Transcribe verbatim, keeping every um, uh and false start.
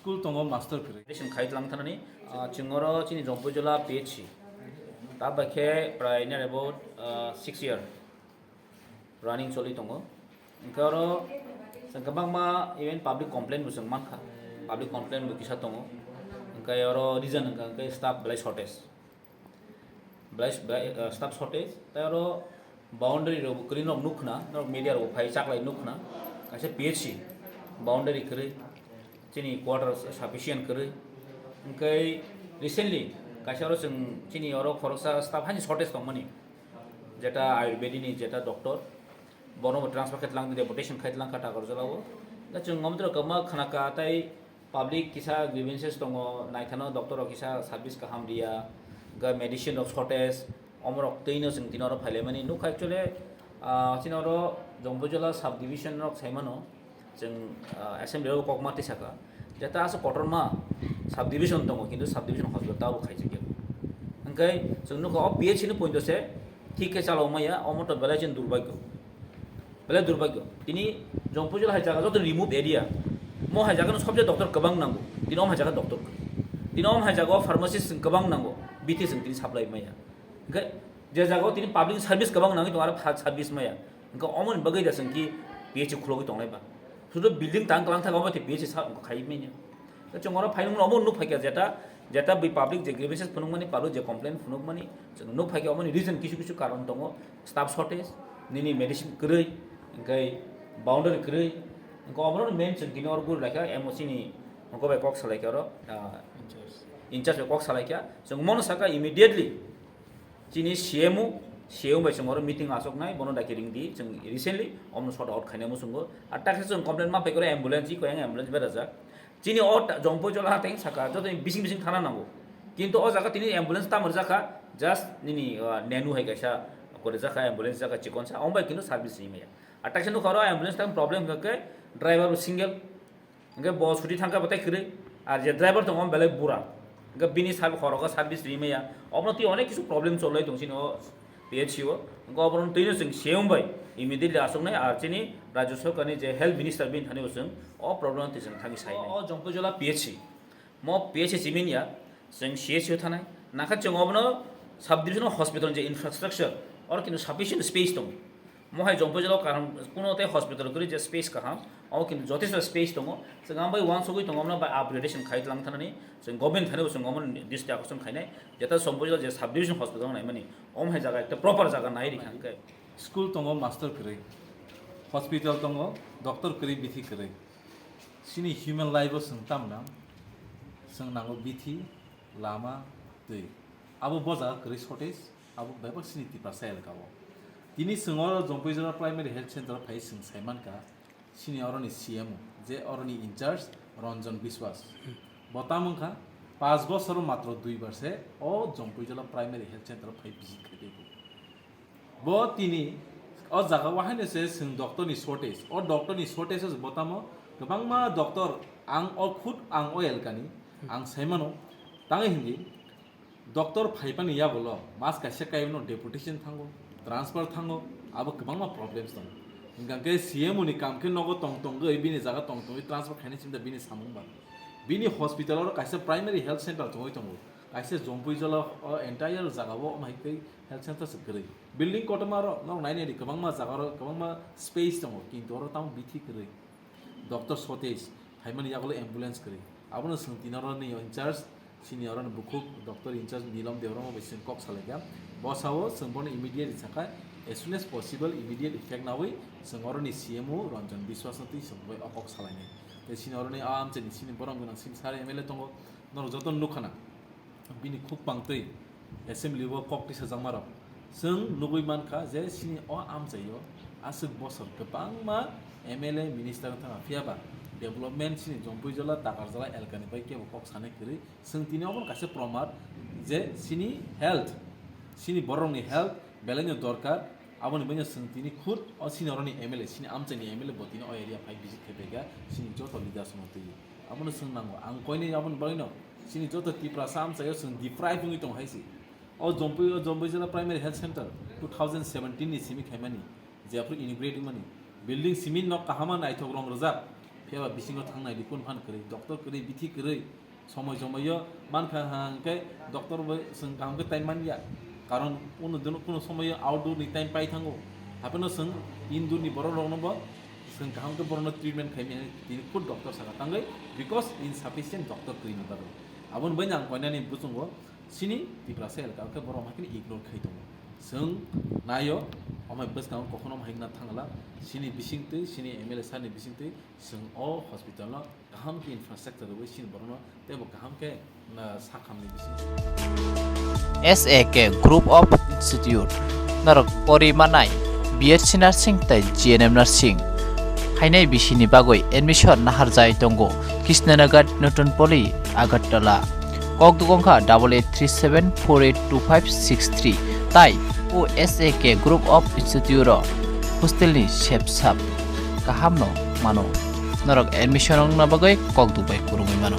School tongo master kwrwi. Admission khai tlang thanani, ah, chwng oro chini Jompuijola P H C. Ta bai khe prai near about, ah, six year running choli tongo. Hwnkhe oro chwng kwbangma even public complaint bo chwng mankha. Public complaint bo kisa tongo. Hwnkhe oro reason hwnkha hwnkhe staff belai shortage. Belai, belai, uh, staff shortage, tei oro boundary rok bo kwrwi nok nukkhna, norok media rok bo phai chaklai nukkhna, kaisa P H C boundary kwrwi, chini quarter sufficient kwrwi, hwnkhe recently kaisa oro chwng chini oro khoroksa staff hani shortage tongmani, jeta Ayurvedi ni jeta doctor, bono bo transfer khai tlang, deputation khai tlang kha Takarjala o. Da chwng omtwrok kwbangma khna ka tei public kisa grievances tongo, naithano doctor rok kisa service kaham riya, ga medicine rok shortage, omorok twino chwng tino oro phailaimani nukha. Actually, ah, chini oro Jompuijola sub division rok saimano, chwng, ah, assembly rok kokma tisaka. Jeta aswk kotorma sub division tongo, kintu sub division hospital tabo khaijak ya. Hwnkhe chwng nukha o P H C ni point se thik khe chalok maya, omo to belai chini durbagyo. Belai durbagyo. Tini Jompuijola hai jaga joto remote area. Mo hai jaga no sobje doctor kwbang nango. Tini om hai jaga doctor kwrwi. Tini om hai jaga o pharmacist kwbang nango. Bithi chwng tini supply maya. Hwnkhe je jaga o tini public service kwbang nangwi tongo, aro pha-, service maya. Hwnkhe omo ni bagwi da chwng ki P H C khulogwi tongnai ba. Sudu building tang kwlang thang omo te P H C sa khai manya. Chwng oro phainung omo nuk phaikha jeta, jeta bui public je grievances phunukmani, public je complaint phunukmani, chwng nuk phaikha omoni reason kisu kisu karon tongo, staff shortage, nini medicine kwrwi, hwnkhe boundary kwrwi, hwnkhe oboroni main chwng tini oro guri laikha M O C ni hwnkhe bai kok salaikha oro, ah, in charge bai kok salaikha, chwng mono saka immediately chini C M O, C M O bai chwng oro meeting achuknai, bono dakhe ring di, chwng recently omono sort out khainai muchungo. Ar takhe chwng complaint ma phaikha oro ambulance, i koyang ambulance berajak. Chini o ta-, Jompuijola tei saka, joto ni bising bising thana nango. Kintu o jaga tini ambulance tamo rwjak kha, just nini, uh, nenu hai kaisa kwrwjak kha, ambulance rwjak kha chikonsa, omo bai kintu service rimaya. Ar takhe nukha oro ambulance tang problem hwnkhe driver bo single, hwnkhe bo chuti thangkha bo tei kwrwi, ar je driver tongo omo belai bura, hwnkhe bini sal khorogo service rimaya, omo twi onek kisu problem cholai tong chini o P H C o, hwnkhe oboroni twino chwng C M bai immediately achuknai, ar chini Rajya Sarkarni je health minister bini thani bo chwng o problem twi chwng thangwi sainai. O Jompuijola P H C, mo P H C chimini ya, chwng C H C o thanai, nakha chwng obono sub divisional hospital je infrastructure, oro kintu sufficient space tongo. Mo hai Jompuijola kaham, kuno tei hospital kwrwi je space kaham, omo kintu jothesto space tongo. Chwng ang bai uansugwi tongo, omo bai upgradation khai tlang thanani, chwng government thani bo chwng omo district akosong khainai, jeta Jompuijola je sub division hospital naimani, omo hai jaga ekta proper jaga nai rikha hwnkhe. School tongo, master kwrwi, hospital tongo, doctor kwrwi, bithi kwrwi. Chini human life o chwng tamo nang? Chwng nango bithi, lama, twi. Abo bo jaga kwrwi shortage, abo bebak chini Tiprasa elaka o. Tini chwng oro Jompuijola Primary Health Center o phai chwng sai mankha, chini oroni C M O, je oroni in charge Ranjan Biswas. Bo tamo wngkha, panch bosoro matro dui bar se o Jompuijola Primary Health Center o phai visit khai tei bo. Bo tini o jaga o haino se chwng doctor ni shortage. O doctor ni shortage o bo tamo kwbangma doctor ang o khud ang o elkani ang saimano tangwi hindi doctor phaipani yagulo mas kaisa kaiwino deputation thango, transfer thango, abo kwbangma problems tongo. Hingkha khe C M O ni kam khe nogo tong tongwi bini jaga tong tongwi transfer khainai simi da bini samung ba. Bini hospital oro kaisa primary health center tongwi tongo. Kaisa Jompuijola o entire jaga o omo hai tei health center se kwrwi. Building kotorma oro norok nai nai di kwbangma jaga oro kwbangma space tongo, kintu oro tamo bithi kwrwi. Doctor shortage, phaimani yagulo ambulance kwrwi. Abono chwng tini oroni in charge, chini oroni bukhuk doctor in charge Nilom Debbarma bai chwng kok salaikha. Bo sao chwng bono immediate sakha, as soon as possible immediate effect nawi chwng oroni C M O Ranjan Biswas no twi chwng bai o kok salainai. Tei chini oroni a amchaini chini borom gwnang chini sir M L A tongo, norok joto nukha na. Bini khuk pangtwi assembly o kok tisajakmarok. Chwng nugwi mankha je chini o amchaio aswk bosor kwbangma M L A minister wngthangkha, phiyaba development chini Jompuijola, Takarjala elkani bai kebo kok sanai kwrwi. Chwng tini obono kaisa promat je chini health, chini borokni health belaino dorkar. Aboni bagwi chwng tini khud o chini oroni M L A, chini amchaini M L A bo tini o area phai visit khai phaikha, chini joto leaders no twiwi. Abono chwng nango. Ang koinwi aboni bagwino chini joto Tiprasa amchaio chwng deprive wngwi tong hai se. O Jompui, o Jompuijola Primary Health Center two thousand seventeen ni simi khaimani, jephru inaugurate wngmani. Building simi nok kahama naithok rong rwjak. Phiya ba bisingo thangnai di kun phan kwrwi, doctor kwrwi, bithi kwrwi, somoi somoi yo mankha hang khe doctor bai chwng kaham khe time man ya. Karon kuno dino kuno somoi yo outdoor ni time pai thango. Hapheno chwng indoor ni borok rok no bo chwng kaham khe borok no treatment khai mani tini khud doctor saka tangwi, because insufficient doctor kwrwi ni bagwi. Aboni bai ang koinani bwsongo chini Tiprasa elka khe borok hai kheno ignore khai tongo. Chwng naio, omai bwskango kokhono hai wngna thangla, chini bisingtwi, chini M L A sir ni bisingtwi, chwng o hospital no kaham khe infrastructure rwui chini borokno teibo kaham khe, na, sakhamni bising. S A K Group of Institute norok pori manai B S C Nursing tei G N M Nursing hainai bisini bagwi admission nahar jai tongo Krishnanagar, Nutun Poli, Agartala. Kok dugong kha double eight three seven four eight two five six three. Tai o S A K Group of Institute o hostel ni sepsap kaham no mano. Norok admission wngna bagwi kok dubai kwrwngwi mano.